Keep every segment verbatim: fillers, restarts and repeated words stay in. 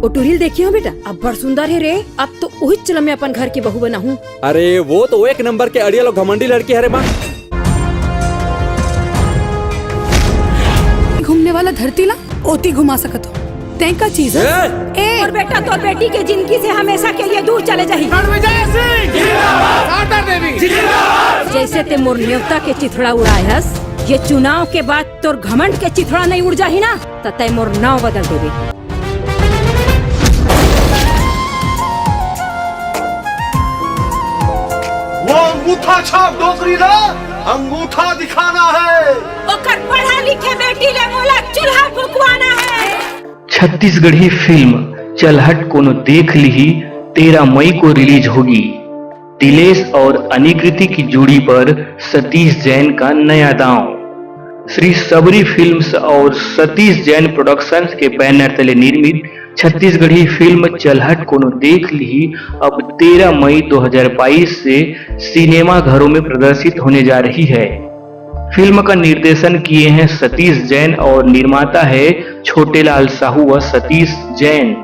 वो टुरी ल देखे हो बेटा, अब्बड़ सुंदर हे रे। अब तो उही चलम में अपन घर के बहू बनाहूँ। अरे वो तो एक नंबर के अड़ियल अउ घमंडी लड़की हरे माँ। घूमने वाला धरती ला ओती घुमा सकत हो। तैं का चीज हे? ए! ए! और बेटा, तोर बेटी के जिंदगी से हमेशा के लिए दूर चले जाही। रणविजय सिंह जिंदाबाद, शारदा देवी जिंदाबाद। जैसे ते मोर नेवता के चिथड़ा उड़ाए हस, ये चुनाव के बाद तोर घमंड के चिथड़ा नहीं उड़ जाही ना, त तय मोर नाव बदल देबे। वो अंगूठा छाप डोकरी ला अंगूठा दिखाना है। ओकर पढ़ा लिखे बेटी ले मोला चूल्हा फुकवाना है। छत्तीसगढ़ी फिल्म चलहट कोनो देख लिही तेरह मई को रिलीज होगी। दिलेश और अनिकृति की जोड़ी पर सतीश जैन का नया दांव। श्री सबरी फिल्म्स और सतीश जैन प्रोडक्शंस के बैनर तले निर्मित छत्तीसगढ़ी फिल्म चलहट कोनो देख लिही अब तेरह मई दो हज़ार बाईस से सिनेमा घरों में प्रदर्शित होने जा रही है। फिल्म का निर्देशन किए हैं सतीश जैन और निर्माता है छोटेलाल साहू व सतीश जैन।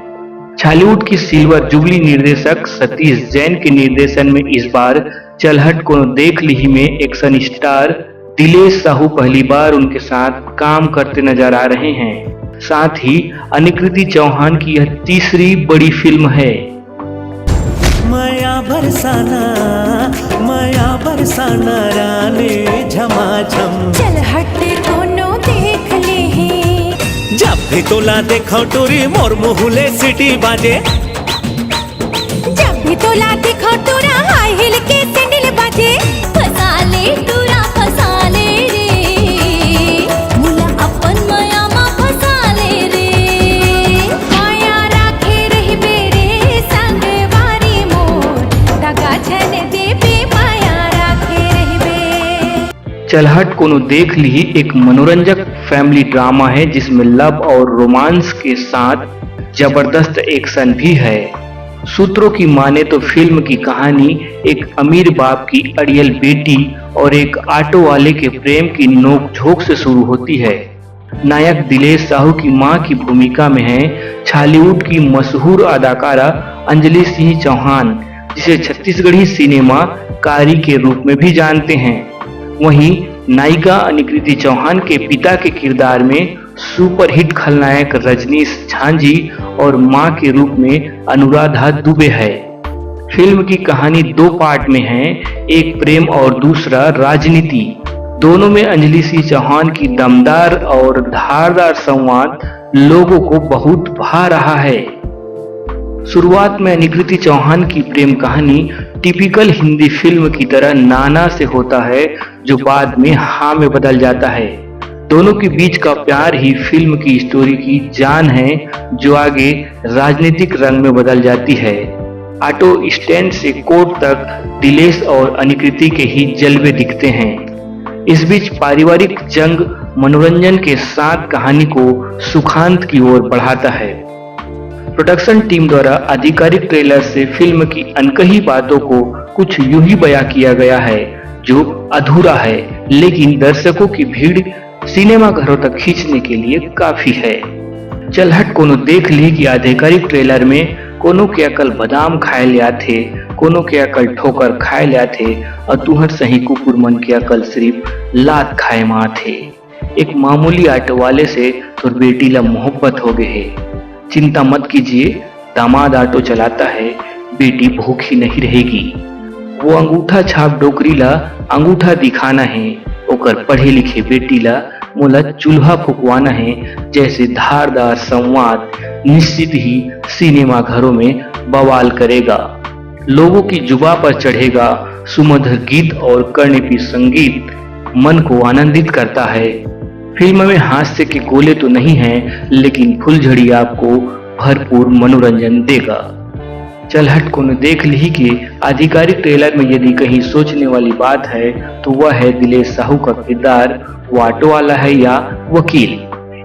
छॉलीवुड की सिल्वर जुबली निर्देशक सतीश जैन के निर्देशन में इस बार चलहट कोनो देख लिही में एक्शन स्टार दिलेश साहू पहली बार उनके साथ काम करते नजर आ रहे हैं। साथ ही अनिकृति चौहान की यह तीसरी बड़ी फिल्म है। मया बरसाना, मया बरसाना रानी झमाझम। चलहट कोनो देख लिही। जब भी तोला देखो टुरी मोर मुँह ले सीटी बाजे। जब भी तोला देखो टुरा हाई हील के सैंडल बाजे। फसा ले टुरा फसा ले रे, मोला अपन मया मा फसा ले रे। मया राखे रहिबे रे संगवारी मोर, दगा झन देबे मया राखे रहिबे। चलहट कोनो देख लिही एक मनोरंजक फैमिली ड्रामा है, जिसमें लव और रोमांस के साथ जबरदस्त एक्शन भी है। सूत्रों की माने तो फिल्म की कहानी एक अमीर बाप की अड़ियल बेटी और एक ऑटो वाले के प्रेम की नोकझोंक से शुरू होती है। नायक दिलेश साहू की मां की भूमिका में हैं छॉलीवुड की मशहूर अदाकारा अंजलि सिंह चौहान, जिसे छत्तीसगढ़ी सिनेमा कारी के रूप में भी जानते हैं। वहीं नायिका अनिकृति चौहान के पिता के किरदार में सुपरहिट खलनायक रजनीश झांझी और मां के रूप में अनुराधा दुबे है। फिल्म की कहानी दो पार्ट में है, एक प्रेम और दूसरा राजनीति। दोनों में अंजलि सिंह चौहान की दमदार और धारदार संवाद लोगों को बहुत भा रहा है। शुरुआत में अनिकृति चौहान की प्रेम कहानी टिपिकल हिंदी फिल्म की तरह नाना से होता है, जो बाद में हाँ में बदल जाता है। दोनों के बीच का प्यार ही फिल्म की स्टोरी की जान है, जो आगे राजनीतिक रंग में बदल जाती है। ऑटो स्टैंड से कोर्ट तक दिलेश और अनिकृति के ही जलवे दिखते हैं। इस बीच पारिवारिक जंग मनोरंजन के साथ कहानी को सुखांत की ओर बढ़ाता है। प्रोडक्शन टीम द्वारा आधिकारिक ट्रेलर से फिल्म की अनकही बातों को कुछ यूं ही बयां किया गया है, जो अधूरा है, लेकिन दर्शकों की भीड़ सिनेमा घरों तक खींचने के लिए काफी है। चलहट कोनो देख लिही कि आधिकारिक ट्रेलर में कोनो के अकल बादाम खाए ले आथे, कोनो के अकल ठोकर खाए ले आथे, और तुहर सही कुकुर मन के अकल सिर्फ लात खाए में आथे। एक मामूली ऑटो वाले से तोर बेटी ला मोहब्बत हो गए हे। चिंता मत कीजिए, दामाद ऑटो चलाता है, बेटी भूखी नहीं रहेगी। वो अंगूठा छाप डोकरी ला अंगूठा दिखाना है, ओकर पढ़े लिखे बेटी ला मोला चूल्हा फुकवाना है जैसे धारदार संवाद निश्चित ही सिनेमा घरों में बवाल करेगा। लोगों की जुबा पर चढ़ेगा सुमधुर गीत और कर्णिपी संगीत मन को आनंदित करता है। फिल्म में हास्य के गोले तो नहीं हैं, लेकिन फुलझड़ी आपको भरपूर मनोरंजन देगा। चलहट कोनो देख लिही के आधिकारिक ट्रेलर में यदि कहीं सोचने वाली बात है, तो वह है दिलेश साहू का किरदार, वो ऑटो वाला है या वकील।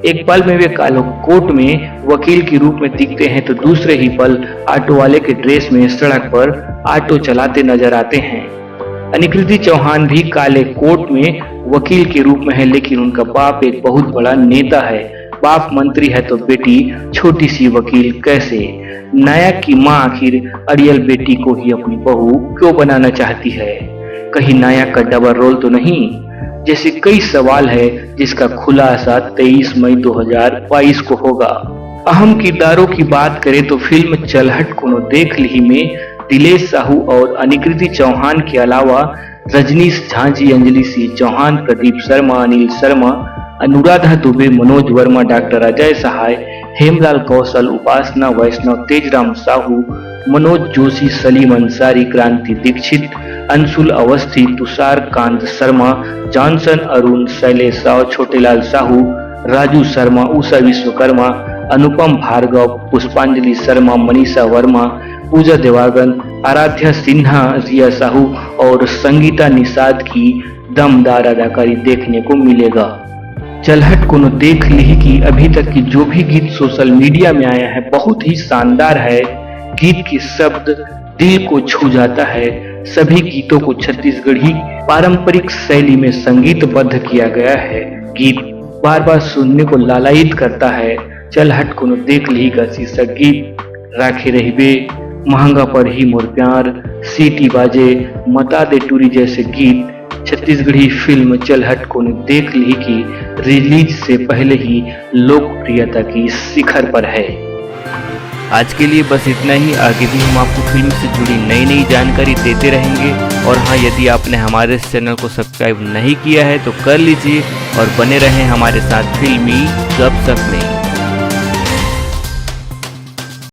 एक पल में वे कालो कोर्ट में वकील के रूप में दिखते हैं, तो दूसरे ही पल ऑटो वाले के ड्रेस में सड़क पर ऑटो चलाते नजर आते हैं। अनिकृति चौहान भी काले कोट में वकील के रूप में है, लेकिन उनका बाप एक बहुत बड़ा नेता है। बाप मंत्री है तो बेटी छोटी सी वकील कैसे? नायक की माँ आखिर अड़ियल बेटी को ही अपनी बहू क्यों बनाना चाहती है? कहीं नायक का डबल रोल तो नहीं? जैसे कई सवाल है जिसका खुलासा तेईस मई दो हज़ार बाईस को होगा। अहम किरदारों की बात करें तो फिल्म चलहट कोनो देख लिही में दिलेश साहू और अनिकृति चौहान के अलावा रजनीश झांझी, अंजलि सिंह चौहान, प्रदीप शर्मा, अनिल शर्मा, अनुराधा दुबे, मनोज वर्मा, डॉक्टर अजय सहाय, हेमलाल कौशल, उपासना वैष्णव, तेजराम साहू, मनोज जोशी, सलीम अंसारी, क्रांति दीक्षित, अंशुल अवस्थी, तुषार कांत शर्मा, जॉनसन अरुण, शैलेश राव, छोटेलाल साहू, राजू शर्मा, उषा विश्वकर्मा, अनुपम भार्गव, पुष्पांजलि शर्मा, मनीषा वर्मा, पूजा देवांगन, आराध्या सिन्हा, रिया साहू और संगीता निषाद की दमदार अदाकारी देखने को मिलेगा। चलहट कोनो देख लिही कि अभी तक की जो भी गीत सोशल मीडिया में आया है, बहुत ही शानदार है। गीत के शब्द दिल को छू जाता है। सभी गीतों को छत्तीसगढ़ी पारंपरिक शैली में संगीतबद्ध किया गया है। गीत बार बार सुनने को लालायित करता है। चलहट कोनो देख लिही का शीर्षक गीत, राखे रहिबे, महंगा परही मोर प्यार, सीटी बाजे, मता दे टूरी जैसे गीत छत्तीसगढ़ी फिल्म चलहट कोनो देख लिही की रिलीज से पहले ही लोकप्रियता की शिखर पर है। आज के लिए बस इतना ही। आगे भी हम आपको फिल्म से जुड़ी नई नई जानकारी देते रहेंगे। और हाँ, यदि आपने हमारे इस चैनल को सब्सक्राइब नहीं किया है तो कर लीजिए और बने रहें हमारे साथ फिल्मी गपशप में।